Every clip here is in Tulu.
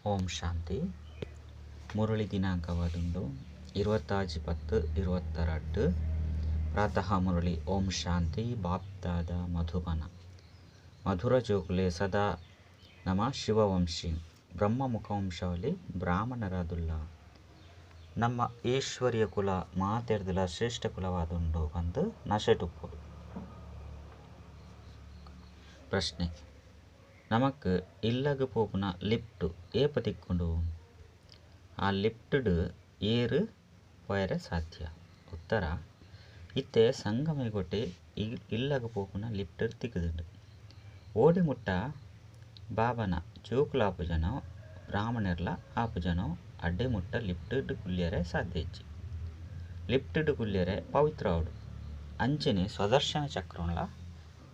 ಓಂ ಶಾಂತಿ. ಮುರಳಿ ದಿನಾಂಕವಾದುಂಡು 26-10-22. ಪ್ರಾತಃ ಮುರಳಿ. ಓಂ ಶಾಂತಿ. ಬಾಪ್ದಾದ ಮಧುಬನ. ಮಧುರ ಜೋಕುಲೆ, ಸದಾ ನಮ ಶಿವವಂಶಿ ಬ್ರಹ್ಮ ಮುಖವಂಶಾವಳಿ ಬ್ರಾಹ್ಮಣರಾದುಲ್ಲ. ನಮ್ಮ ಈಶ್ವರಿಯ ಕುಲ ಮಾತೆರ್ದಲ ಶ್ರೇಷ್ಠ ಕುಲವಾದುಂಡು ಪಂದ್ ನಶೆಟುಪ್ಪುಡು. ಪ್ರಶ್ನೆ: ನಮಕ್ ಇಲ್ಲಗ್ ಪೋಪುನ ಲಿಫ್ಟ್ ಏಪ ತಿಕ್ಕುಂಡು? ಆ ಲಿಫ್ಟ್ ಡ್ ಏರ್ ಪೋಯೆರೆ ಸಾಧ್ಯ? ಉತ್ತರ: ಇತ್ತೆ ಸಂಗಮಯುಗೊಟೆ ಇಲ್ಲಗ್ ಪೋಪುನ ಲಿಫ್ಟ್ ತಿಕ್ಕುದುಂಡು. ಓಡೆ ಮುಟ್ಟ ಬಾಬಾನ ಜೋಕುಲಾಪುಜನೋ, ಬ್ರಾಹ್ಮಣೆರ್ಲ ಆಪುಜನೋ ಅಡೆ ಮುಟ್ಟ ಲಿಫ್ಟ್ ಡ್ ಕುಲ್ಯೆರೆ ಸಾಧ್ಯ ಇಜ್ಜಿ. ಲಿಫ್ಟ್ ಡ್ ಕುಲ್ಯೆರೆ ಪವಿತ್ರ ಆವೊಡು. ಅಂಚೆನೆ ಸ್ವದರ್ಶನ ಚಕ್ರನ್ಲ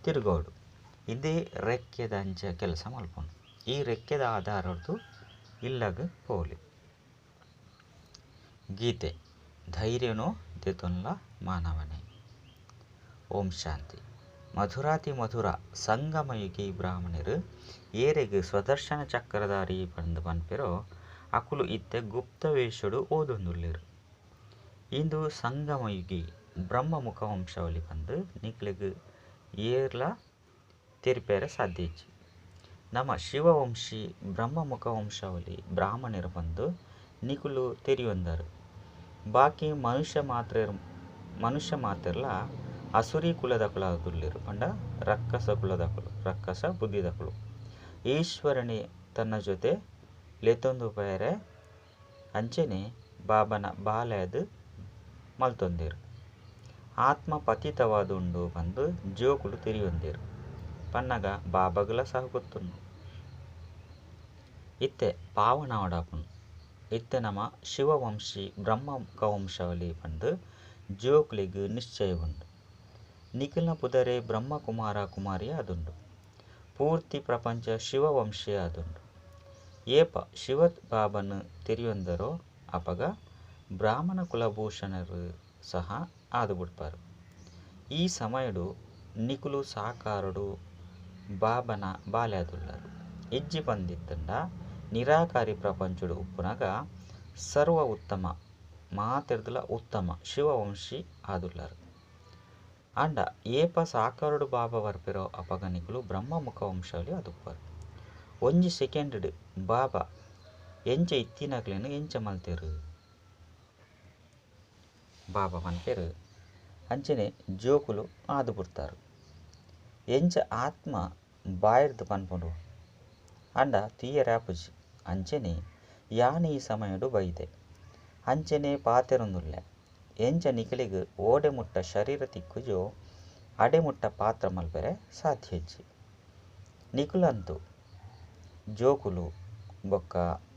ತಿರುಗೋಡು. ಇಂದೇ ರೆಕ್ಕೆದ ಅಂಚ ಕೆಲಸ ಮಲ್ಪುಂಡು. ಈ ರೆಕ್ಕೆದ ಆಧಾರರ್ದ್ ಇಲ್ಲಗ್ ಪೋವೊಲಿ. ಗೀತೆ: ಧೈರ್ಯನು ದೆತೊನ್ಲ ಮಾನವನೇ. ಓಂ ಶಾಂತಿ. ಮಧುರಾತಿ ಮಧುರ ಸಂಗಮಯುಗಿ ಬ್ರಾಹ್ಮಣೆರ್ ಏರೆಗ್ ಸ್ವದರ್ಶನ ಚಕ್ರಧಾರಿ ಪಂದ್ ಪನ್ಪೆರೋ ಅಕುಲು ಇತ್ತೆ ಗುಪ್ತ ವೇಷಡ್ ಓದೊಂದುಲ್ಲೆರ್. ಇಂದು ಸಂಗಮಯುಗಿ ಬ್ರಹ್ಮ ಮುಖ ವಂಶಾವಳಿ ಪಂದ್ ನಿಕ್ಲೆಗ್ ಏರ್ಲಾ ತೆರಿಪಾಯೆರೆ ಸಾಧ್ಯ ಇಜ್ಜಿ. ನಮ ಶಿವವಂಶಿ ಬ್ರಹ್ಮ ಮುಖ ವಂಶಾವಳಿ ಬ್ರಾಹ್ಮಣೆರ್ ಪಂದ್ ನಿಕುಲು ತೆರಿಯೊಂದರ್. ಬಾಕಿ ಮನುಷ್ಯ ಮಾತೆರ್ಲಾ ಅಸುರಿ ಕುಲದಕುಲಾದುಲ್ಲೆರ್ ಪಂಡ ರಕ್ಕಸ ಕುಲದಕುಲು, ರಕ್ಕಸ ಬುದ್ಧಿದಕುಲು. ಈಶ್ವರನೇ ತನ್ನ ಜೊತೆ ಲೆತೊಂದು ಪೋಯೆರೆ ಅಂಚೆನೆ ಬಾಬಾನ ಬಾಲೆ ಆದ್ ಮಲ್ತೊಂದೆರ್. ಆತ್ಮ ಪತಿತವಾದ್ ಉಂಡು ಪಂದ್ ಜೋಕುಲು ತೆರಿಯೊಂದೆರ್. ಪನ್ನಗ ಬಾಬಾಗ್ಲಾ ಸಹ ಗೊತ್ತುಂಡು. ಇತ್ತೆ ಪಾವನ ಆವೊಡಾಪುಂಡು. ಇತ್ತೆ ನಮ ಶಿವವಂಶಿ ಬ್ರಹ್ಮ ಮುಖ ವಂಶಾವಳಿ ಪಂದ್ ಜೋಕುಲೆಗ್ ನಿಶ್ಚಯ ಉಂಡು. ನಿಕಲ್ನ ಪುದರೇ ಬ್ರಹ್ಮಕುಮಾರ ಕುಮಾರಿ ಆದುಂಡು. ಪೂರ್ತಿ ಪ್ರಪಂಚ ಶಿವವಂಶಿ ಆದುಂಡು. ಏಪ ಶಿವಬಾಬಾನ್ ತೆರಿಯೊಂದರೋ ಅಪಗ ಬ್ರಾಹ್ಮಣ ಕುಲಭೂಷಣರು ಸಹ ಆದ್ ಬುಡ್ಪರ್. ಈ ಸಮಯಡ್ ನಿಕುಲು ಸಾಕಾರಡ್ ಬಾಬಾನ ಬಾಲೆಯಾದುಲ್ಲರ್. ಇಜ್ಜಿ ಪಂದಿತ್ತುಂಡ ನಿರಾಕಾರಿ ಪ್ರಪಂಚಡ್ ಉಪ್ಪುನಗ ಸರ್ವ ಉತ್ತಮ ಮಾತೆರ್ದಲ ಉತ್ತಮ ಶಿವವಂಶಿ ಆದುಲ್ಲರ್. ಆಂಡ ಏಪ ಸಾಕಾರಡ್ ಬಾಬಾ ಬರ್ಪೆರೋ ಅಪಗ ನಿಕುಲು ಬ್ರಹ್ಮ ಮುಖ ವಂಶಾವಳಿ ಆದುಪ್ಪರ್. ಒಂಜಿ ಸೆಕೆಂಡ್ ಡ್ ಬಾಬಾ ಎಂಚ ಇತ್ತಿನಕ್ಲೆನ್ ಎಂಚ ಮಲ್ತೆರ್. ಬಾಬಾ ಪನ್ಪೆರ್ ಅಂಚೆನೆ ಜೋಕುಲು ಆದ್ ಬುಡ್ತಾರ್. ಎಂಚ ಆತ್ಮ ಬಾಯಿರ್ದ್ ಪನ್ಪುಂಡು. ಆಂಡ ತೂಯೆರೆ ಆಪುಜಿ. ಅಂಚೆನೆ ಯಾನ್ ಈ ಸಮಯಡ್ ಬೈದೆ. ಅಂಚೆನೆ ಪಾತೆರೊಂದುಲ್ಲೆ. ಎಂಚ ನಿಕಲೆಗ್ ಓಡೆ ಮುಟ್ಟ ಶರೀರ ತಿಕ್ಕುಜೋ ಅಡೆ ಮುಟ್ಟ ಪಾತ್ರ ಮಲ್ಪೆರೆ ಸಾಧ್ಯ ಇಜ್ಜಿ. ನಿಕುಲಂತು ಜೋಕುಲು ಬೊಕ್ಕ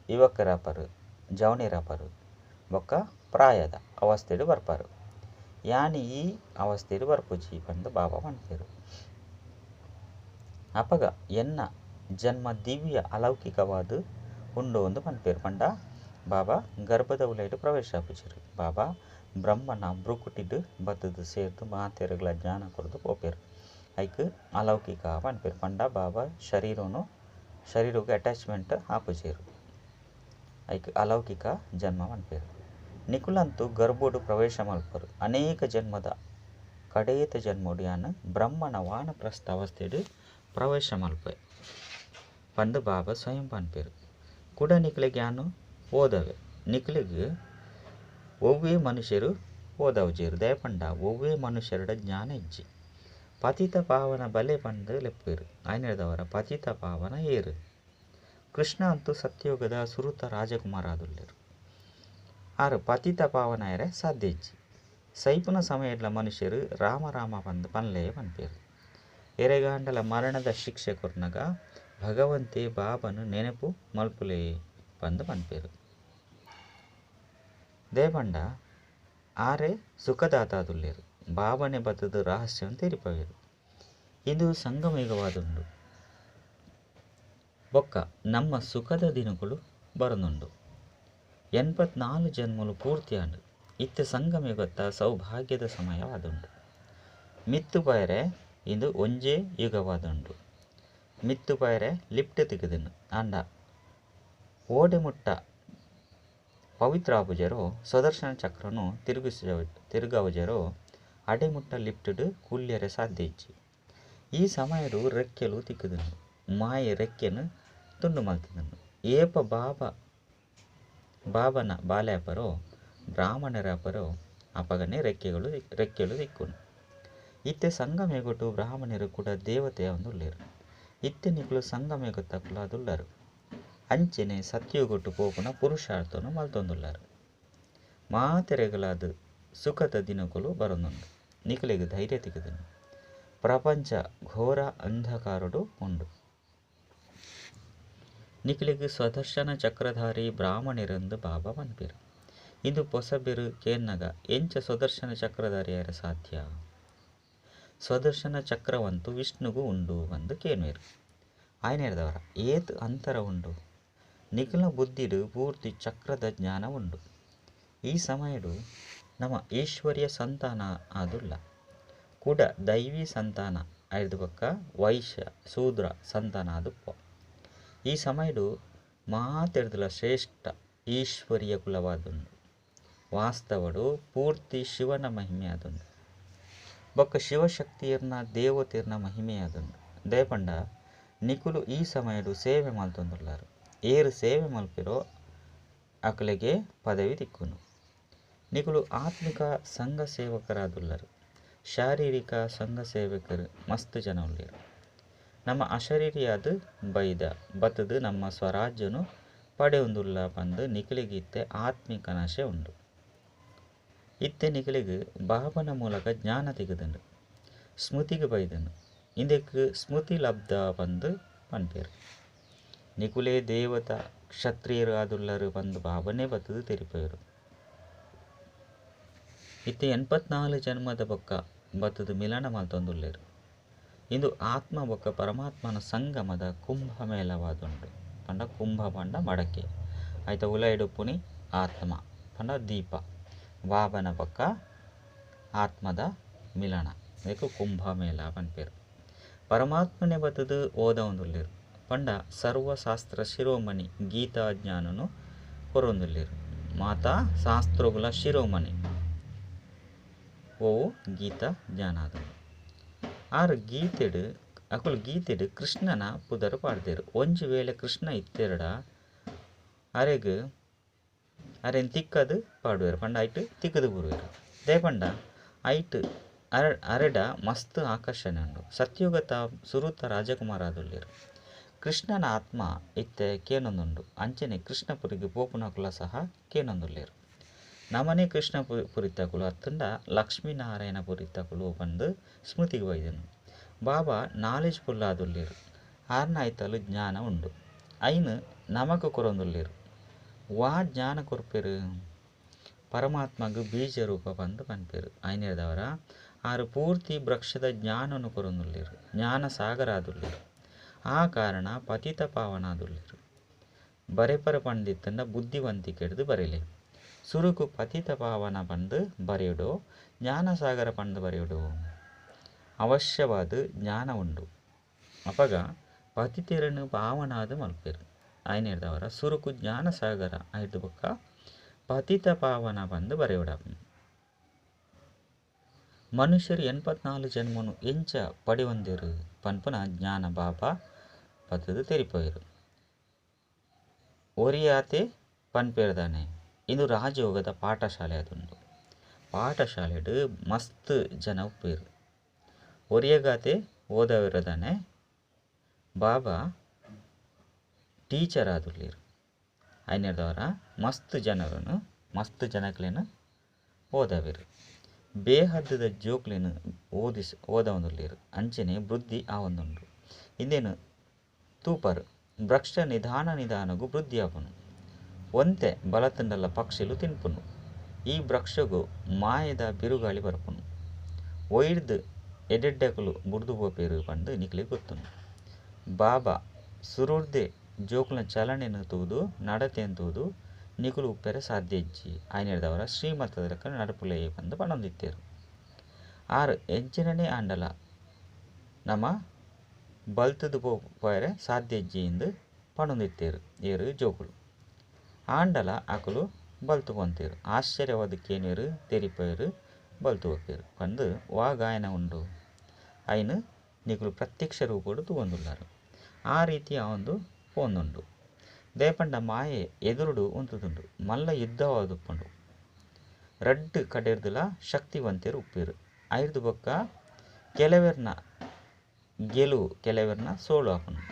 ಯುವಕರಾಪರ್, ಜವನೆರಾಪರ್ ಬೊಕ್ಕ ಪ್ರಾಯದ ಅವಸ್ಥೆಡ್ ಬರ್ಪರ್. ಯಾನ್ ಈ ಅವಸ್ಥೆಡ್ ಬರ್ಪುಜಿ ಪಂದ್ ಬಾಬಾ ಪನ್ಪೆರ್. ಅಪಗ ಎನ್ನ ಜನ್ಮ ದಿವ್ಯ ಅಲೌಕಿಕವಾದ್ ಉಂಡು ಅಂದ್ ಪನ್ಪೆರ್. ಪಂಡ ಬಾಬಾ ಗರ್ಭದ ಉಲಯಿಡ್ ಪ್ರವೇಶ ಆಪುಜೆರ್. ಬಾಬಾ ಬ್ರಹ್ಮನ ಭ್ರುಕುಟಿಡ್ ಬತ್ತುದು ಸೇರ್ದ್ ಮಾತೆರ್ಗ್ಲಾ ಜ್ಞಾನ ಕೊರ್ದು ಪೋಪೆರ್. ಐಕ್ ಅಲೌಕಿಕ ಪನ್ಪೆರ್. ಪಂಡ ಬಾಬಾ ಶರೀರಗ್ ಅಟ್ಯಾಚ್ಮೆಂಟ್ ಆಪುಜೆರ್. ಐಕ್ ಅಲೌಕಿಕ ಜನ್ಮ ಪನ್ಪೆರ್. ನಿಕುಲಂತೂ ಗರ್ಭಡ್ ಪ್ರವೇಶ ಮಲ್ಪರ್. ಅನೇಕ ಜನ್ಮದ ಕಡೇತ ಜನ್ಮಡ್ ಯಾನ್ ಬ್ರಹ್ಮನ ವಾನಪ್ರಸ್ಥ ಅವಸ್ಥೆಡ್ ಪ್ರವೇಶ ಮಲ್ಪೆ ಪಂದ್ ಬಾಬಾ ಸ್ವಯಂ ಪನ್ಪೆರ್. ಕುಡ ನಿಕಲೆಗ್ ಯಾನ್ ಓದವೆ. ನಿಕಲೆಗ್ ಒವ್ವೇ ಮನುಷ್ಯರು ಓದವುಜೆರ್. ದಾಯೆ ಪಂಡ ಒವ್ವೇ ಮನುಷ್ಯರೆಡ ಜ್ಞಾನ ಇಜ್ಜಿ. ಪತಿತ ಪಾವನ ಬಲೆ ಪಂದ್ ಲೆಪ್ಪುವೆರ್. ಆಯಿನೆಡ್ದಾವರ ಪತಿತ ಪಾವನ ಏರ್? ಕೃಷ್ಣ ಅಂತೂ ಸತ್ಯಯುಗದ ಸುರುತ ರಾಜಕುಮಾರ ಆದುಲ್ಲೆರ್. ಆರ್ ಪತಿತ ಪಾವನ ಆಯೆರೆ ಸಾಧ್ಯ ಇಜ್ಜಿ. ಸೈಪುನ ಸಮಯಡ್ಲ ಮನುಷ್ಯರು ರಾಮ ರಾಮ ಪಂದ್ ಪನ್ಲೆ ಪನ್ಪೆರ್. ಎರೆಗಾಂಡಲ ಮರಣದ ಶಿಕ್ಷೆ ಕೊರ್ನಗ ಭಗವಂತೆ ಬಾಬಾನ್ ನೆನಪು ಮಲ್ಪುಲೆ ಪಂದ್ ಪನ್ಪೆರ್. ದಾಯೆ ಪಂಡ ಆರೇ ಸುಖದಾತ ಆದುಲ್ಲೆರ್. ಬಾಬಾನೆ ಬತ್ತುದು ರಹಸ್ಯನ್ ತೆರಿಪಾವೆರ್. ಇಂದು ಸಂಗಮಯುಗವಾದುಂಡು. ಬೊಕ್ಕ ನಮ್ಮ ಸುಖದ ದಿನಕುಲು ಬರೊಂದುಂಡು. 84 ಜನ್ಮಲು ಪೂರ್ತಿ ಆಂಡ್. ಇತ್ತೆ ಸಂಗಮಯುಗತ್ತ ಸೌಭಾಗ್ಯದ ಸಮಯವಾದುಂಡು. ಮಿತ್ತ್ ಪೋಯೆರೆ ಇಂದು ಒಂಜೇ ಯುಗವಾದುಂಡು. ಮಿತ್ತ್ ಪೋಯೆರೆ ಲಿಫ್ಟ್ ತಿಕ್ಕುದುಂಡು. ಆಂಡ ಓಡೆಮುಟ್ಟ ಪವಿತ್ರ ಆಪುಜೆರೋ ಸ್ವದರ್ಶನ ಚಕ್ರನು ತಿರುಗವುಜೆರೋ ಅಡೆಮುಟ್ಟ ಲಿಫ್ಟ್ಡ್ ಕುಲ್ಯರೆ ಸಾಧ್ಯ ಇಜ್ಜಿ. ಈ ಸಮಯಡು ರೆಕ್ಕೆಲು ತಿಕ್ಕುದುಂಡು ಮಾಯೆ ರೆಕ್ಕೆನು ತುಂಡು ಮಲ್ತುದುಂಡು. ಏಪ ಬಾಬನ ಬಾಲ್ಯಾಪರೋ ಬ್ರಾಹ್ಮಣರಾಪರೋ ಅಪಗನೆ ರೆಕ್ಕೆಲು ತಿಕ್ಕುನು. ಇತ್ತೆ ಸಂಗಮೇಗೊಟ್ಟು ಬ್ರಾಹ್ಮಣರು ಕೂಡ ದೇವತೆ ಉಲ್ಲೇರು. ಇತ್ತೆ ನಿಕುಲು ಸಂಗಮೇಗೊತ್ತಕುಲಾದುಲ್ಲರು. ಅಂಚೆನೆ ಸತ್ಯುಗೊಟ್ಟು ಪೋಪುನ ಪುರುಷಾರ್ಥನು ಮಲ್ತೊಂದುಲ್ಲರು. ಮಾತೆರೆಗಲಾದ ಸುಖದ ದಿನಕುಲು ಬರೊಂದುಂಡು. ನಿಕುಲೆಗ್ ಧೈರ್ಯ ತಿಕ್ಕುದುಂಡು. ಪ್ರಪಂಚ ಘೋರ ಅಂಧಕಾರಡು ಉಂಡು. ನಿಕುಲೆಗ್ ಸ್ವದರ್ಶನ ಚಕ್ರಧಾರಿ ಬ್ರಾಹ್ಮಣರೆಂದು ಬಾಬಾ ಪನ್ಪೆರು. ಇಂದು ಪೊಸಬೆರು ಕೇನ್ನಗ ಎಂಚ ಸ್ವದರ್ಶನ ಚಕ್ರಧಾರಿಯಾರ ಸಾಧ್ಯ? ಸ್ವದರ್ಶನ ಚಕ್ರವಂತು ವಿಷ್ಣುಗು ಉಂಡು ಪಂದು ಕೇನ್ವೆರು. ಆಯನೇರ್ದವರ ಏತ್ ಅಂತರ ಉಂಡು. ನಿಖಿಲ ಬುದ್ಧಿಡು ಪೂರ್ತಿ ಚಕ್ರದ ಜ್ಞಾನ ಉಂಡು. ಈ ಸಮಯಡು ನಮ್ಮ ಈಶ್ವರ್ಯ ಸಂತಾನ ಆದುಲ್ಲ. ಕೂಡ ದೈವಿ ಸಂತಾನ ಐದು ಪಕ್ಕ ವೈಶ್ಯ ಶೂದ್ರ ಸಂತಾನ ಆದುಪ್ಪ. ಈ ಸಮಯಡು ಮಾತೆರ್ದಲ ಶ್ರೇಷ್ಠ ಈಶ್ವರ್ಯ ಕುಲವಾದುಂಡು. ವಾಸ್ತವಡು ಪೂರ್ತಿ ಶಿವನ ಮಹಿಮೆ ಆದುಂಡು. ಬೊಕ್ಕ ಶಿವಶಕ್ತಿಯರ್ನ ದೇವತೆಯರ್ನ ಮಹಿಮೆ ಆದುಂಡು. ದಯಪಂಡ ನಿಕುಲು ಈ ಸಮಯಡು ಸೇವೆ ಮಲ್ತೊಂದುಲ್ಲಾರು. ಏರು ಸೇವೆ ಮಲ್ಪಿರೋ ಅಕಲೆಗೆ ಪದವಿ ತಿಕ್ಕುನು. ನಿಕುಲು ಆತ್ಮಿಕ ಸಂಘ ಸೇವಕರಾದುಲ್ಲರು. ಶಾರೀರಿಕ ಸಂಘ ಸೇವಕರು ಮಸ್ತ್ ಜನ ಉಲ್ಲೇರು. ನಮ್ಮ ಅಶರೀರಿಯಾದ ಬೈದ ಬತ್ತದು ನಮ್ಮ ಸ್ವರಾಜ್ಯನು ಪಡೆಯೊಂದುಲ್ಲ ಪಂದು ನಿಕುಲೆಗ್ ಇತ್ತೆ ಆತ್ಮಿಕ ನಶೆ ಉಂಡು. ಇತ್ತೆ ನಿಕುಲೆಗ್ ಬಾಬನ ಮೂಲಕ ಜ್ಞಾನ ತಿಕ್ಕುದುಂಡು. ಸ್ಮೃತಿಗೆ ಬೈದುಂಡು. ಇಂದೆಕ್ ಸ್ಮೃತಿ ಲಬ್ಧ ಪಂದು ಪನ್ಪೆರು. ನಿಕುಲೇ ದೇವತಾ ಕ್ಷತ್ರಿಯರು ಆದುಲ್ಲರು ಪಂದು ಬಾಬನೇ ಬತ್ತದು ತೆರಿಪೆರು. ಇತ್ತೆ 84 ಜನ್ಮದ ಬೊಕ್ಕ ಬತ್ತದು ಮಿಲನ ಮಲ್ತೊಂದುಲ್ಲೇರು. ಇಂದು ಆತ್ಮ ಬೊಕ್ಕ ಪರಮಾತ್ಮನ ಸಂಗಮದ ಕುಂಭಮೇಳವಾದುಂಡು. ಪಂಡ ಕುಂಭ ಪಂಡ ಮಡಕೆ ಆಯ್ತ ಉಲೈಡುಪ್ಪುನಿ ಆತ್ಮ ಪಂಡ ದೀಪ. ಬಾಬನ ಬೊಕ್ಕ ಆತ್ಮದ ಮಿಲನ ಇದಕ್ಕೆ ಕುಂಭಮೇಳ ಪನ್ಪೆರು. ಪರಮಾತ್ಮನೆ ಬತ್ತದು ಓದೊಂದುಲ್ಲೇರು. ಪಂಡ ಸರ್ವಶಾಸ್ತ್ರ ಶಿರೋಮಣಿ ಗೀತಾ ಜ್ಞಾನನು ಕೊರೊಂದುಲ್ಲೇರು. ಮಾತಾ ಶಾಸ್ತ್ರಗಳ ಶಿರೋಮಣಿ ಓವು ಗೀತಾ ಜ್ಞಾನ ಅದು. ಆರು ಗೀತೆಡು ಅಕುಲು ಗೀತೆಡು ಕೃಷ್ಣನ ಪುದರ್ ಪಾಡ್ದೇರು. ಒಂಜಿ ವೇಳೆ ಕೃಷ್ಣ ಇತ್ತೆರಡ ಅರೆಗ್ ಅರೆನ್ ತಿಕ್ಕದು ಪಾಡುವೆರು. ಪಂಡ ಐಟ್ ತಿಕ್ಕದು ಬರುವೆರು. ದಯಪಂಡ ಐಟ್ ಅರೆಡ ಮಸ್ತ್ ಆಕರ್ಷಣೆ ಉಂಡು. ಸತ್ಯುಗತ ಸುರುತ ರಾಜಕುಮಾರ ಆದುಲ್ಲೇರು. ಕೃಷ್ಣನ ಆತ್ಮ ಇತ್ತೆ ಕೇನೊಂದುಂಡು. ಅಂಚನೆ ಕೃಷ್ಣಪುರಿಗೆ ಪೋಪುನಕುಲ ಸಹ ಕೇನೊಂದುಲ್ಲೇರು. ನಮನೆ ಕೃಷ್ಣ ಪುರಿತಕುಲು ಅತ್ತಂಡ ಲಕ್ಷ್ಮೀನಾರಾಯಣ ಪುರಿತಕುಲು ಪಂದು ಸ್ಮೃತಿಗೆ ಬೈದನು. ಬಾಬಾ ನಾಲೆಜ್ ಫುಲ್ ಆದುಲ್ಲೇರು. ಆರ್ನ ಐತಲು ಜ್ಞಾನ ಉಂಡು. ಐನು ನಮಕ ಕೊರೊಂದುಲ್ಲೇರು. ವಾ ಜ್ಞಾನ ಕೊರ್ಪೆರು? ಪರಮಾತ್ಮಗ್ ಬೀಜ ರೂಪ ಪಂದು ಪನ್ಪೆರು. ಐನೇರ್ದವರ ಆರು ಪೂರ್ತಿ ವೃಕ್ಷದ ಜ್ಞಾನನು ಕೊರೊಂದುಲ್ಲೇರು. ಜ್ಞಾನ ಸಾಗರ ಆದುಲ್ಲೇರು. ಆ ಕಾರಣ ಪತಿತ ಪಾವನ ಆದುಲ್ಲೇರು. ಬರೆಪರ ಪಂಡಿತ್ತಂಡ ಬುದ್ಧಿವಂತಿಕೆಡ್ದು ಬರೆಲೆ. ಸುರುಕು ಪತಿತ ಪಾವನ ಪಂದು ಬರೆಯುಡು, ಜ್ಞಾನಸಾಗರ ಪಂದು ಬರೆಯುಡು. ಅವಶ್ಯವಾದ ಜ್ಞಾನ ಉಂಡು. ಅಪಗ ಪತಿತೆರನು ಪಾವನಾದ ಮಲ್ಪೆರು. ಐನೇರ್ದವರ ಸುರುಕು ಜ್ಞಾನಸಾಗರ ಐದು ಬೊಕ್ಕ ಪತಿತ ಪಾವನ ಪಂದು ಬರೆಯುಡ. ಮನುಷ್ಯರು 84 ಜನ್ಮನು ಎಂಚ ಪಡೆಯೊಂದಿರು ಪನ್ಪುನ ಜ್ಞಾನ ಬಾಬಾ ಪತ್ತದು ತೆರಿಪೋಯರು. ಒರಿಯಾತೆ ಪನ್ಪೆರ್ದಾನೆ. ಇಂದು ರಾಜಯೋಗದ ಪಾಠಶಾಲೆ ಆದುಂಡು. ಪಾಠಶಾಲೆಡು ಮಸ್ತ್ ಜನ ಉಪ್ಪೇರು. ಒರಿಯಗಾತೆ ಓದವಿರದಾನೆ ಬಾಬಾ ಟೀಚರ್ ಆದುಲ್ಲೇರು. ಐನೇರ್ದವರ ಮಸ್ತ್ ಜನರನ್ನು ಮಸ್ತ್ ಜನಕ್ಲೇನು ಓದವಿರು. ಬೇಹದ್ದದ ಜೋಕ್ಲೇನು ಓದವೊಂದುಲ್ಲೇರು. ಅಂಚನೆ ವೃದ್ಧಿ ಆವೊಂದುಂಡು. ಇಂದೇನು ತೂಪರ್ ವೃಕ್ಷ ನಿಧಾನ ನಿಧಾನಗು ವೃದ್ಧಿ ಆಪುನು. ಒಂತೆ ಬಲತಂಡಲ ಪಕ್ಷಿಲು ತಿನ್ಪುನು. ಈ ವೃಕ್ಷಗು ಮಾಯದ ಬಿರುಗಾಳಿ ಬರ್ಪುನು. ಒಯ್ದು ಎಡೆಡ್ಡಕುಲು ಬುಡ್ದು ಪೋಪೇರು ಪಂದು ನಿಕ್ಲೆ ಗೊತ್ತುಂಡು. ಬಾಬಾ ಸುರುರ್ದೆ ಜೋಕುಲ ಚಲನೆನು ತೂದು ನಡತೆನ್ ತೂದು ನಿಕುಲು ಉಪ್ಪೆರೆ ಸಾಧ್ಯ ಇಜ್ಜಿ. ಐನೇರ್ದವರ ಶ್ರೀಮತದ ಲೆಕ್ಕ ನಡಪುಲೆ ಪಂದು ಪನೊಂದಿತ್ತೇರು. ಆರು ಎಂಚಿನನೇ ಆಂಡಲ ನಮ ಬಲ್ತುದು ಪೋಯರೆ ಸಾಧ್ಯ ಇಜ್ಜಿ ಎಂದು ಪನೊಂದಿತ್ತೇರು ಏರು ಜೋಕುಲು. ಆಂಡಲ ಅಕುಲು ಬಲ್ತು ಪೊಂತೇರು ಆಶ್ಚರ್ಯವಾದ ಕೇನೇರು ತೆರಿಪೇರು ಬಲ್ತು ಒಪ್ಪೇರು ಪಂದು ವಾ ಗಾಯನ ಉಂಡು ಐನು ನಿಕುಲು ಪ್ರತ್ಯಕ್ಷ ರೂಪಡು ತೂವೊಂದುಲ್ಲಾರು ಆ ರೀತಿ ಆವೊಂದು ಪೋಂದುಂಡು ದೇಪಂಡ ಮಾಯೆ ಎದುರುಡು ಉಂತುದುಂಡು ಮಲ್ಲ ಯುದ್ಧವಾದುಪ್ಪುಂಡು ರಡ್ಡು ಕಡೆರ್ದುಲ ಶಕ್ತಿವಂತೆರು ಉಪ್ಪೇರು ಐರ್ದು ಬೊಕ್ಕ ಕೆಲವೆರ್ನ ಗೆಲುವು ಕೆಲವೆರ್ನ ಸೋಲು ಆಪುಂಡು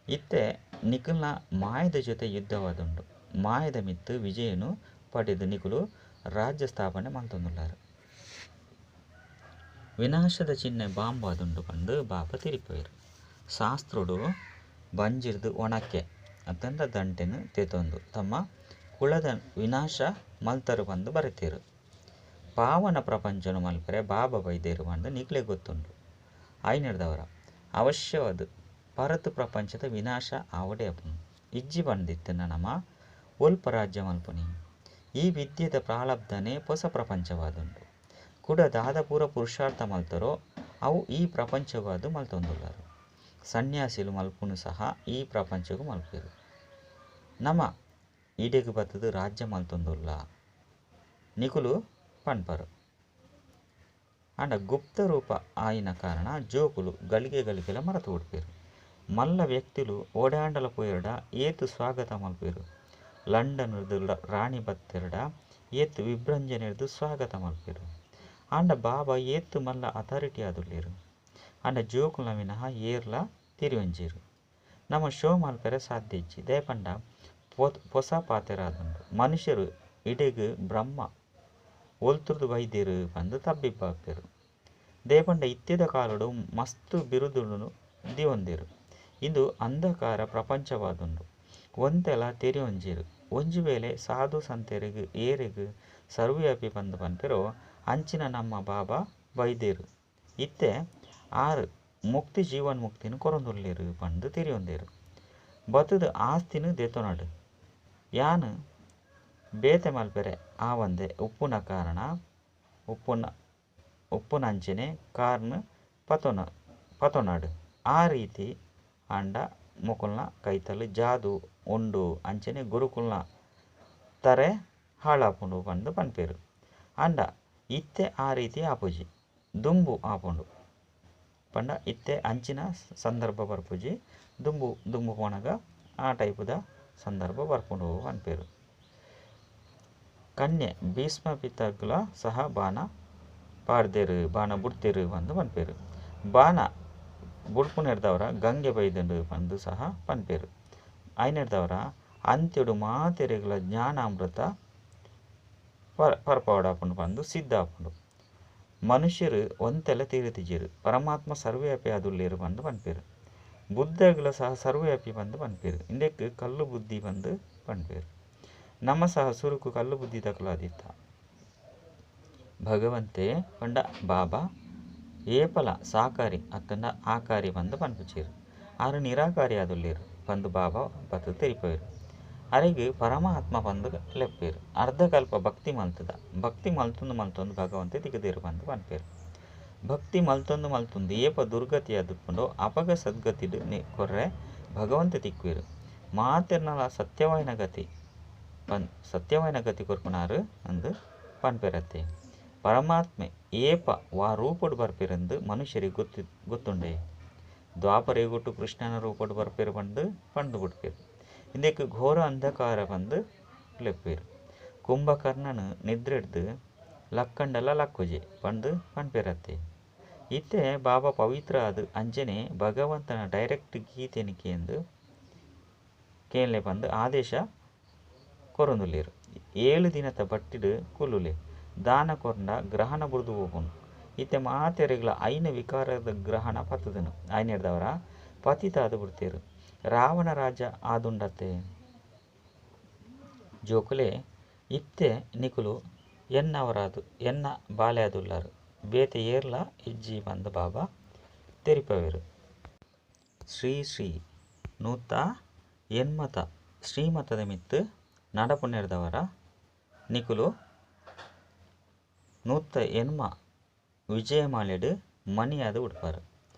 ಇತ್ತೆ ನಿಕುಲ್ನ ಮಾಯದ ಜೊತೆ ಯುದ್ಧವಾದುಂಡು ಮಾಯದ ಮಿತ್ತು ವಿಜಯನು ಪಡೆದು ನಿಕುಲು ರಾಜ್ಯ ಸ್ಥಾಪನೆ ಮಲ್ತೊಂದುಲ್ಲಾರು ವಿನಾಶದ ಚಿಹ್ನೆ ಬಾಂಬಾದುಂಡು ಪಂದು ಬಾಪ ತಿರಿಪೇರು ಶಾಸ್ತ್ರೋಡು ಬಂಜಿರ್ದು ಒಣಕ್ಕೆ ಅತ್ತಂಡ ದಂಟೆನು ತೇತೊಂದು ತಮ್ಮ ಕುಲದ ವಿನಾಶ ಮಲ್ತರು ಪಂದು ಬರೆತೇರು ಪಾವನ ಪ್ರಪಂಚನು ಮಲ್ಪರೆ ಬಾಬಾ ಬೈದೇರು ಪಂದು ನಿಕ್ಲೆ ಗೊತ್ತುಂಡು ಐನೆಡ್ದವರ ಅವಶ್ಯವಾದ ಪರತು ಪ್ರಪಂಚದ ವಿನಾಶ ಆವಡೆ ಅಪುಂಡು ಇಜ್ಜಿ ಪಂದಿತ್ತಿನ ನಮ ಒಲ್ಪ ರಾಜ್ಯ ಮಲ್ಪುನಿ ಈ ವಿದ್ಯೆದ ಪ್ರಾಲಬ್ಧನೆ ಹೊಸ ಪ್ರಪಂಚವಾದುಂಡು ಕೂಡ ದಾದಪೂರ ಪುರುಷಾರ್ಥ ಮಲ್ತರೋ ಅವು ಈ ಪ್ರಪಂಚವಾದ ಮಲ್ತೊಂದುಲ್ಲಾರು ಸನ್ಯಾಸಿಲು ಮಲ್ಪುನು ಸಹ ಈ ಪ್ರಪಂಚಗೂ ಮಲ್ಪೇರು ನಮ ಈಡೆಗು ಬತ್ತದು ರಾಜ್ಯ ಮಲ್ತೊಂದುಲ್ಲ ನಿಕುಲು ಪನ್ಪರು ಆಂಡ ಗುಪ್ತ ರೂಪ ಆಯಿನ ಕಾರಣ ಜೋಕುಲು ಗಳಿಗೆ ಗಳಿಗೆಲ ಮರತು ಉಡ್ಪೇರು ಮಲ್ಲ ವ್ಯಕ್ತಿಲು ಓಡಾಂಡಲ ಪೋಯೆರಡ ಏತು ಸ್ವಾಗತ ಮಲ್ಪೇರು ಲಂಡನ್ ರಾಣಿ ಬತ್ತೆರಡ ಏತು ವಿಭ್ರಂಜನೆರ್ದು ಸ್ವಾಗತ ಮಲ್ಪೇರು ಆಂಡ ಬಾಬಾ ಏತು ಮಲ್ಲ ಅಥಾರಿಟಿ ಆದುಲ್ಲೇರು ಆಂಡ ಜೋಕುಲ ವಿನಃ ಏರ್ಲ ತಿರುವಂಜೇರು ನಮ್ಮ ಶೋ ಮಲ್ಪೆರೆ ಸಾಧ್ಯ ಇಜ್ಜಿ ದೇಪಂಡ ಪೊಸ ಪಾತೆರಾದುಂಡು ಮನುಷ್ಯರು ಇಡೆಗ್ ಬ್ರಹ್ಮ ಒಲ್ತುರ್ದು ಬೈದೇರು ಪಂದು ತಬ್ಬಿಬ್ಬಾಪೆರು ದೇಪಂಡ ಇತ್ತೆದ ಕಾಲಡು ಮಸ್ತು ಬಿರುದುನು ದಿವಂದೇರು ಇಂದು ಅಂಧಕಾರ ಪ್ರಪಂಚವಾದುಂಡು ಒಂತೆಲ ತೆರಿಯೊಂಜೇರು ಒಂಜಿ ವೇಳೆ ಸಾಧು ಸಂತೆರೆಗ್ ಏರೆಗ್ ಸರ್ವವ್ಯಾಪಿ ಪಂದು ಪನ್ಪೆರೋ ಅಂಚಿನ ನಮ್ಮ ಬಾಬಾ ಬೈದೇರು ಇತ್ತೆ ಆರು ಮುಕ್ತಿ ಜೀವನ್ ಮುಕ್ತಿನ ಕೊರೊಂದುಲ್ಲೇರು ಪಂದು ತೆರಿಯೊಂದೇರು ಬತ್ತದ ಆಸ್ತಿನ ದೆತೊನಡು ಯಾನ್ ಬೇತೆ ಮಲ್ಪೆರೆ ಆವಂದೆ ಉಪ್ಪುನ ಕಾರಣ ಉಪ್ಪುನ ಅಂಚನೆ ಕಾರ್ನ್ ಪತೊನಡು ಆ ರೀತಿ ಆಂಡ ಮೊಕುಲ್ನ ಕೈತಲ್ ಜಾದು ಉಂಡು ಅಂಚನೆ ಗುರುಕುಲ್ನ ತರೆ ಹಾಳಾಪುಂಡು ಪಂದು ಪನ್ಪೇರು ಆಂಡ ಇತ್ತೆ ಆ ರೀತಿ ಆಪುಜಿ ದುಂಬು ಆಪುಂಡು ಪಂಡ ಇತ್ತೆ ಅಂಚಿನ ಸಂದರ್ಭ ಬರ್ಪುಜಿ ದುಂಬು ದುಂಬು ಪೋನಗ ಆ ಟೈಪುದ ಸಂದರ್ಭ ಬರ್ಪುಂಡು ಪನ್ಪೇರು ಕನ್ಯೆ ಭೀಷ್ಮ ಪಿತಗ್ಲ ಸಹ ಬಾಣ ಪಾಡ್ದೇರು ಬಾಣ ಬುಡ್ತೇರು ಪಂದು ಪನ್ಪೇರು ಬಾಣ ಬುಡ್ಪುನೆರ್ದವರ ಗಂಗೆ ಬೈದಂಡು ಪಂದು ಸಹ ಪನ್ಪೇರು ಐನೆರ್ದವರ ಅಂತ್ಯಡು ಮಾತೆರೆಗಳ ಜ್ಞಾನಾಮೃತ ಪರ್ಪವಡಾಪುಂಡು ಪಂದು ಸಿದ್ಧ ಆಪುಂಡು ಮನುಷ್ಯರು ಒಂತೆಲ್ಲ ತೀರಿತಿಜೇರು ಪರಮಾತ್ಮ ಸರ್ವವ್ಯಾಪಿ ಆದುಲ್ಲೇರು ಪಂದು ಪನ್ಪೇರು ಬುದ್ಧಗಳ ಸಹ ಸರ್ವವ್ಯಾಪಿ ಪಂದು ಪನ್ಪೇರು ಇಂದಕ್ಕೆ ಕಲ್ಲು ಬುದ್ಧಿ ಪಂದು ಪನ್ಪೇರು ನಮ್ಮ ಸಹ ಸುರುಕು ಕಲ್ಲು ಬುದ್ಧಿ ತಕಲಾದಿತ್ತ ಭಗವಂತೆ ಪಂಡ ಬಾಬಾ ಏಪಲ ಸಾಕಾರಿ ಅತ್ತಂಡ ಆಕಾರಿ ಪಂದು ಪನ್ಪುಚೇರು ಆರು ನಿರಾಕಾರಿ ಆದುಲ್ಲೇರು ಪಂದು ಬಾಬಾ ಬತ್ತು ತೆರಿಪೇರು ಅರೆಗ್ ಪರಮಾತ್ಮ ಪಂದು ಲೆಪ್ಪೇರು ಅರ್ಧಕಲ್ಪ ಭಕ್ತಿ ಮಲ್ತದ ಭಕ್ತಿ ಮಲ್ತೊಂದು ಮಲ್ತೊಂದು ಭಗವಂತೆ ತಿಗದೇರು ಪಂದು ಪನ್ಪೇರು ಭಕ್ತಿ ಮಲ್ತೊಂದು ಮಲ್ತೊಂದು ಏಪ ದುರ್ಗತಿ ಆದುಪ್ಪುಂಡೋ ಅಪಗ ಸದ್ಗತಿಡು ಕೊರ್ರೆ ಭಗವಂತೆ ತಿಕ್ವೇರು ಮಾತೆರ್ನಲ ಸತ್ಯವಾಯಿನ ಗತಿ ಸತ್ಯವಾಯಿನ ಗತಿ ಕೊರ್ಪುನಾರು ಅಂದು ಪನ್ಪೆರತ್ತೆ ಪರಮಾತ್ಮೆ ಏಪ ವಾ ರೂಪಡು ಬರ್ಪೇರೆಂದು ಮನುಷ್ಯರಿಗೆ ಗೊತ್ತುಂಡೆ ದ್ವಾಪರೇಗೊಟ್ಟು ಕೃಷ್ಣನ ರೂಪಡು ಬರ್ಪೇರು ಪಂದು ಪಂದು ಬಿಡ್ಪೇರು ಇಂದಕ್ಕೆ ಘೋರ ಅಂಧಕಾರ ಪಂದು ಲೆಪ್ಪೇರು ಕುಂಭಕರ್ಣನು ನಿದ್ರೆಡ್ದು ಲಕ್ಕಂಡಲ ಲಕ್ಕುಜೆ ಪಂದು ಪನ್ಪೇರತ್ತೆ ಇತ್ತೆ ಬಾಬಾ ಪವಿತ್ರ ಅದು ಅಂಚನೆ ಭಗವಂತನ ಡೈರೆಕ್ಟ್ ಗೀತೆನಿಕೆ ಎಂದು ಕೇಳಲೆ ಪಂದು ಆದೇಶ ಕೊರೊಂದುಲ್ಲೇರು 7 ದಿನದ ಬಟ್ಟಿಡು ಕುಲ್ಲುಲೆ ದಾನ ಕೊರ್ಂಡ ಗ್ರಹಣ ಬುಡ್ದು ಹೋಗುನು ಇತ್ತೆ ಮಾತೆರೆಗಳ ಐನ ವಿಕಾರದ ಗ್ರಹಣ ಪತ್ತದನು ಐನೆಡ್ದವರ ಪತಿತ ಆದು ಬಿಡ್ತೇರು ರಾವಣ ರಾಜ ಆದುಂಡತ್ತೆ ಜೋಕುಲೆ ಇತ್ತೆ ನಿಕುಲು ಎನ್ನವರಾದು ಎನ್ನ ಬಾಲೆ ಆದುಲ್ಲಾರು ಬೇತೆ ಏರ್ಲ ಇಜ್ಜಿ ಬಂದ ಬಾಬಾ ತೆರಿಪವೇರು ಶ್ರೀ ಶ್ರೀ 180 ಶ್ರೀಮತದ ಮಿತ್ತು ನಡಪುನೆರ್ದವರ ನಿಕುಲು 180 ವಿಜಯಮಾಲೆಡು ಮಣಿಯಾದ ಉಡ್ಪಾರು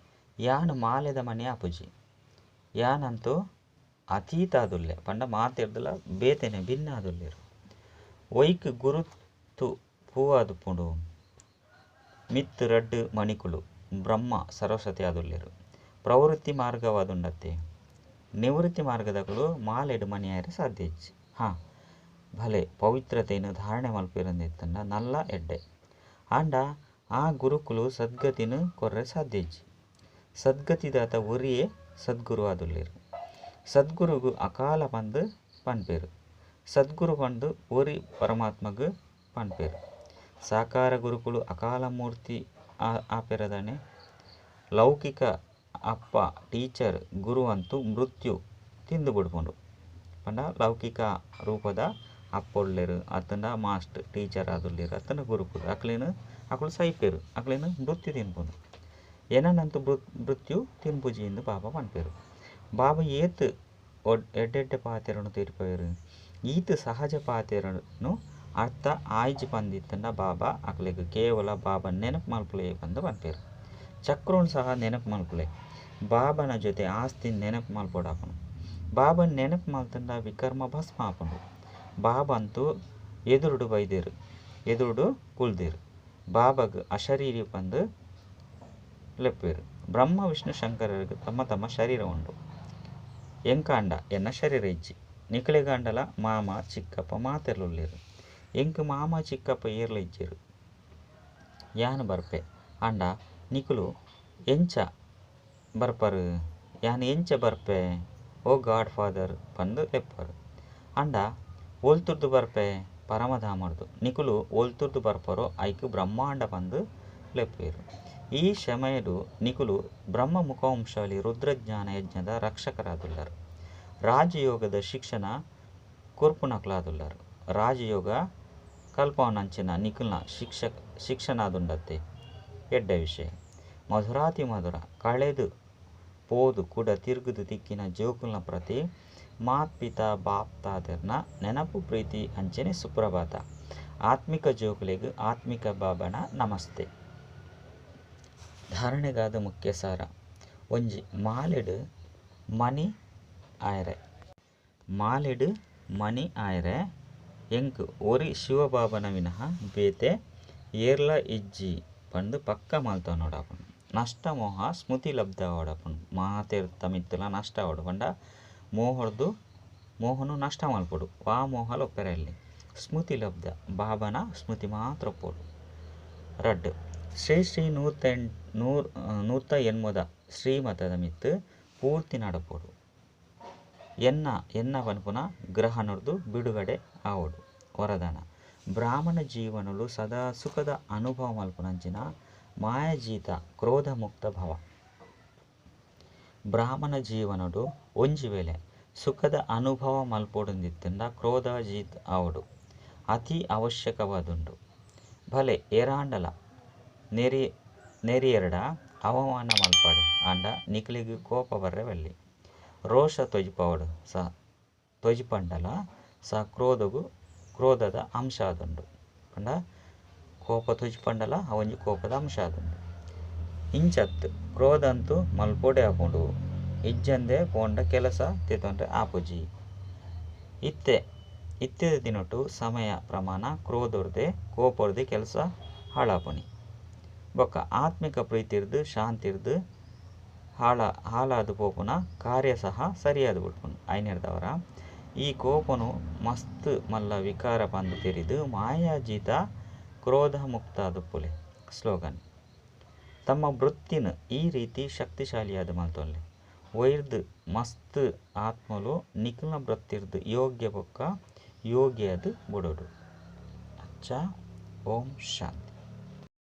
ಯಾನು ಮಾಲೆದ ಮಣಿ ಆಪುಜಿ ಯಾನಂತೂ ಅತೀತಾದುಲ್ಲೆ ಪಂಡ ಮಾತೆರ್ದಲ ಬೇತೆನೆ ಭಿನ್ನಾದುಲ್ಲೆರ್. ಒಯ್ಕ್ ಗುರುತು ಪೂವಾದುಪ್ಪುಂಡು? ಮಿತ್ತ್ ರಡ್ಡ್ ಮಣಿಕುಲು ಬ್ರಹ್ಮ ಸರಸ್ವತಿ ಆದುಲ್ಲೆರ್. ಪ್ರವೃತ್ತಿ ಮಾರ್ಗವಾದುಂಡತ್ತೆ? ನಿವೃತ್ತಿ ಮಾರ್ಗದಕುಲು ಮಾಲೆಡ್ ಮಣಿ ಆಯೆರೆ ಸಾಧ್ಯ ಇಜ್ಜಿ. ಹಾಂ, ಭಲೆ ಪವಿತ್ರತೆನ್ ಧಾರಣೆ ಮಲ್ಪೆರಂದಿತ್ತಂಡ ನಲ್ಲ ಎಡ್ಡೆ. ಆಂಡ ಆ ಗುರುಕುಲು ಸದ್ಗತಿನ್ ಕೊರ್ರೆ ಸಾಧ್ಯ ಇಜ್ಜಿ. ಸದ್ಗತಿದಾತ ಒರಿಯೇ ಸದ್ಗುರು ಆದುಲ್ಲೆರ್. ಸದ್ಗುರುಗು ಅಕಾಲ ಪಂದ್ ಪನ್ಪೆರ್. ಸದ್ಗುರು ಪಂದ್ ಒರಿ ಪರಮಾತ್ಮಗ್ ಪನ್ಪೆರ್. ಸಾಕಾರ ಗುರುಕುಲು ಅಕಾಲ ಮೂರ್ತಿ ಆಪೆರದಾನೆ? ಲೌಕಿಕ ಅಪ್ಪ ಟೀಚರ್ ಗುರು ಅಂತೂ ಮೃತ್ಯು ತಿಂದು ಬುಡ್ಪುಂಡು. ಪಂಡ ಲೌಕಿಕ ರೂಪದ ಅಪ್ಪೊಲ್ಲೆರ್ ಅತ್ತಂಡ ಮಾಸ್ಟರ್ ಟೀಚರ್ ಆದುಲ್ಲೆರ್ ಅತ್ತಂಡ ಗುರುಕುಲು ಅಕ್ಲೆನ್ ಅಕುಲು ಸೈಪೆರ್, ಅಕ್ಲೆನ್ ಮೃತ್ಯು ತಿನ್ಪುಂಡು. ಎನನಂತೂ ಮೃತ್ಯು ತಿನ್ಪುಜಿ ಎಂದು ಬಾಬಾ ಪನ್ಪೆರ್. ಬಾಬಾ ಏತ್ ಎಡ್ಡೆಡ್ಡೆ ಪಾತೆರನು ತೆರಿಪವೆರ್. ಈತ್ ಸಹಜ ಪಾತೆರನು ಅರ್ಥ ಆಯ್ಜಿ ಪಂದಿತ್ತಂಡ ಬಾಬಾ ಅಕ್ಲೆಗ್ ಕೇವಲ ಬಾಬಾ ನೆನಪು ಮಲ್ಪುಲೆ ಪಂದ್ ಪನ್ಪೆರ್. ಚಕ್ರನ್ ಸಹ ನೆನಪು ಮಲ್ಪುಲೆ. ಬಾಬನ ಜೊತೆ ಆಸ್ತಿ ನೆನಪು ಮಲ್ಪೊಡಾಪುಂಡು. ಬಾಬನ್ ನೆನಪು ಮಲ್ತಂಡ ವಿಕರ್ಮ ಭಸ್ಮ ಆಪುಂಡು. ಬಾಬಾ ಅಂತೂ ಎದುರುಡು ಬೈದೆರ್, ಎದುರುಡು ಕುಲ್ದೆರ್. ಬಾಬಾಗ್ ಅಶರೀರಿ ಪಂದ್ ಲೆಪ್ಪುವೆರ್. ಬ್ರಹ್ಮ ವಿಷ್ಣು ಶಂಕರರಿಗೆ ತಮ್ಮ ತಮ್ಮ ಶರೀರ ಉಂಡು. ಎಂಕಾಂಡ ಎನ್ನ ಶರೀರ ಇಜ್ಜಿ. ನಿಕಲೆಗಾಂಡಲ ಮಾಮ ಚಿಕ್ಕಪ್ಪ ಮಾತೆರ್ಲುಲ್ಲೆರ್. ಎಂಕ್ ಮಾಮ ಚಿಕ್ಕಪ್ಪ ಏರ್ಲ ಇಜ್ಜೆರ್. ಯಾನ್ ಬರ್ಪೆ ಆಂಡ ನಿಕುಲು ಎಂಚ ಬರ್ಪರ್? ಯಾನ್ ಎಂಚ ಬರ್ಪೆ? ಓ ಗಾಡ್ ಫಾದರ್ ಪಂದ್ ಲೆಪ್ಪುವರ್. ಆಂಡ ಒಲ್ತುರ್ದು ಬರ್ಪೆ? ಪರಮಧಾಮರ್ದು. ನಿಕುಲು ಒಲ್ತುರ್ದು ಬರ್ಪರೋ ಐಕ್ ಬ್ರಹ್ಮಾಂಡ ಪಂದ್ ಲೆಪ್ಪುವೆರ್. ಈ ಸಮಯಡು ನಿಕುಲು ಬ್ರಹ್ಮ ಮುಖವಂಶಾವಳಿ ರುದ್ರಜ್ಞಾನ ಯಜ್ಞದ ರಕ್ಷಕರಾದುಲ್ಲರ್. ರಾಜಯೋಗದ ಶಿಕ್ಷಣ ಕೊರ್ಪುನಕುಲಾದುಲ್ಲರ್. ರಾಜಯೋಗ ಕಲ್ಪವನಂಚಿನ ನಿಕುಲ್ನ ಶಿಕ್ಷಣಾದುಂಡತ್ತೆ ಎಡ್ಡೆ ವಿಷಯ. ಮಧುರಾತಿ ಮಧುರ ಕಳೆದು ಪೋದು ಕೂಡ ತಿರುಗುದು ತಿಕ್ಕಿನ ಜೋಕುಲ್ನ ಪ್ರತಿ ಮಾತ್ ಪಿತಾ ಬಾಪ್ ತಾದೆರ್ನ ನೆನಪು ಪ್ರೀತಿ ಅಂಚನೆ ಸುಪ್ರಭಾತ. ಆತ್ಮಿಕ ಜೋಕುಲೆಗ್ ಆತ್ಮಿಕ ಬಾಬನ ನಮಸ್ತೆ. ಧಾರಣೆಗಾದ ಮುಖ್ಯ ಸಾರ. ಒಂಜಿ ಮಾಲೆಡ್ ಮಣಿ ಆಯೆರೆ. ಮಾಲೆಡ್ ಮಣಿ ಆಯೆರೆ ಎಂಕ್ ಒರಿ ಶಿವಬಾಬನ ವಿನಃ ಬೇತೆ ಏರ್ಲ ಇಜ್ಜಿ ಪಂದ್ ಪಕ್ಕ ಮಲ್ತೊನೊಡಾಪುಂಡು. ನಷ್ಟ ಮೋಹ ಸ್ಮೃತಿ ಲಬ್ಧ ಆವಡಾಪುಂಡು. ಮಾತೆರ್ದ ಮಿತ್ತಲ ನಷ್ಟ ಆವಡು ಪಂಡ ಮೋಹರ್ದು ಮೋಹನು ನಷ್ಟ ಮಲ್ಪೊಡು. ವಾ ಮೋಹಲ ಒಪ್ಪೆರಲ್ಲಿ ಸ್ಮೃತಿ ಲಬ್ಧ ಬಾಬನ ಸ್ಮೃತಿ ಮಾತ್ರ ಒಪ್ಪೊಡು. ರಡ್ಡ್ ಶ್ರೀ ಶ್ರೀ 180 ಶ್ರೀಮತದ ಮಿತ್ತು ಪೂರ್ತಿ ನಡಪೊಡು. ಎನ್ನ ಎನ್ನ ಪನ್ಪುನ ಗ್ರಹಣರ್ದು ಬಿಡುಗಡೆ ಆವೊಡು. ವರದಾನ ಬ್ರಾಹ್ಮಣ ಜೀವನಲು ಸದಾ ಸುಖದ ಅನುಭವ ಮಲ್ಪುನಂಚಿನ ಮಾಯಾಜೀತ ಕ್ರೋಧ ಮುಕ್ತ ಭವ. ಬ್ರಾಹ್ಮಣ ಜೀವನಡು ಒಂಜಿ ವೇಳೆ ಸುಖದ ಅನುಭವ ಮಲ್ಪೊಡುಂದಿತ್ತಂಡ ಕ್ರೋಧ ಜೀತ್ ಆವೊಡು ಅತಿ ಅವಶ್ಯಕವಾದುಂಡು. ಭಲೆ ಏರಾಂಡಲ ನೆರಿಯರ್ಡ ಅವಮಾನ ಮಲ್ಪಡು ಆಂಡ ನಿಕಲೆಗ್ ಕೋಪ ಬರ್ರೆ ಬಲ್ಲಿ. ರೋಷ ತೊಜಿಪವಡು ಸ ತೊಜಿಪಂಡಲ ಸ ಕ್ರೋಧಗು ಕ್ರೋಧದ ಅಂಶ ಆದುಂಡು. ಪಂಡ ಕೋಪ ತೊಜಿಪಂಡಲ ಅವೊಂಜಿ ಕೋಪದ ಅಂಶ ಆದುಂಡು. ಇಂಚತ್ ಕ್ರೋಧ ಅಂತೂ ಮಲ್ಪೊಡೆ ಆಪುಂಡು. ಇಜ್ಜಂದೆ ಪೋಂಡ ಕೆಲಸ ತಿತೊಂಡ್ರೆ ಆಪುಜಿ. ಇತ್ತೆ ಇತ್ತೆದ ದಿನೊಟು ಸಮಯ ಪ್ರಮಾಣ ಕ್ರೋಧರ್ದೆ ಕೋಪರ್ದೆ ಕೆಲಸ ಹಾಳಾಪುನಿ. ಬೊಕ್ಕ ಆತ್ಮಿಕ ಪ್ರೀತಿರ್ದು ಶಾಂತಿರ್ದು ಹಾಳಾದು ಪೋಪುನ ಕಾರ್ಯ ಸಹ ಸರಿಯಾದ ಬಿಡ್ಪುಂಡು. ಐನೆರ್ದವರ ಈ ಕೋಪನು ಮಸ್ತ್ ಮಲ್ಲ ವಿಕಾರ ಪಂದ್ ತೆರಿದು ಮಾಯಾಜೀತ ಕ್ರೋಧ ಮುಕ್ತಾದುಪ್ಪುಲೆ. ಸ್ಲೋಗನ್ ತಮ್ಮ ವೃತ್ತಿನ ಈ ರೀತಿ ಶಕ್ತಿಶಾಲಿಯಾದ ಮಲ್ತೊನ್ಲೆ. ಒಯ್ರ್ದ್ ಮಸ್ತ್ ಆತ್ಮಲು ನಿಕಲ್ನ ವೃತ್ತಿರ್ದು ಯೋಗ್ಯ ಬೊಕ್ಕ ಯೋಗಿಯಾದ ಬುಡೋಡು. ಅಚ್ಚಾ, ಓಂ ಶಾಂತಿ.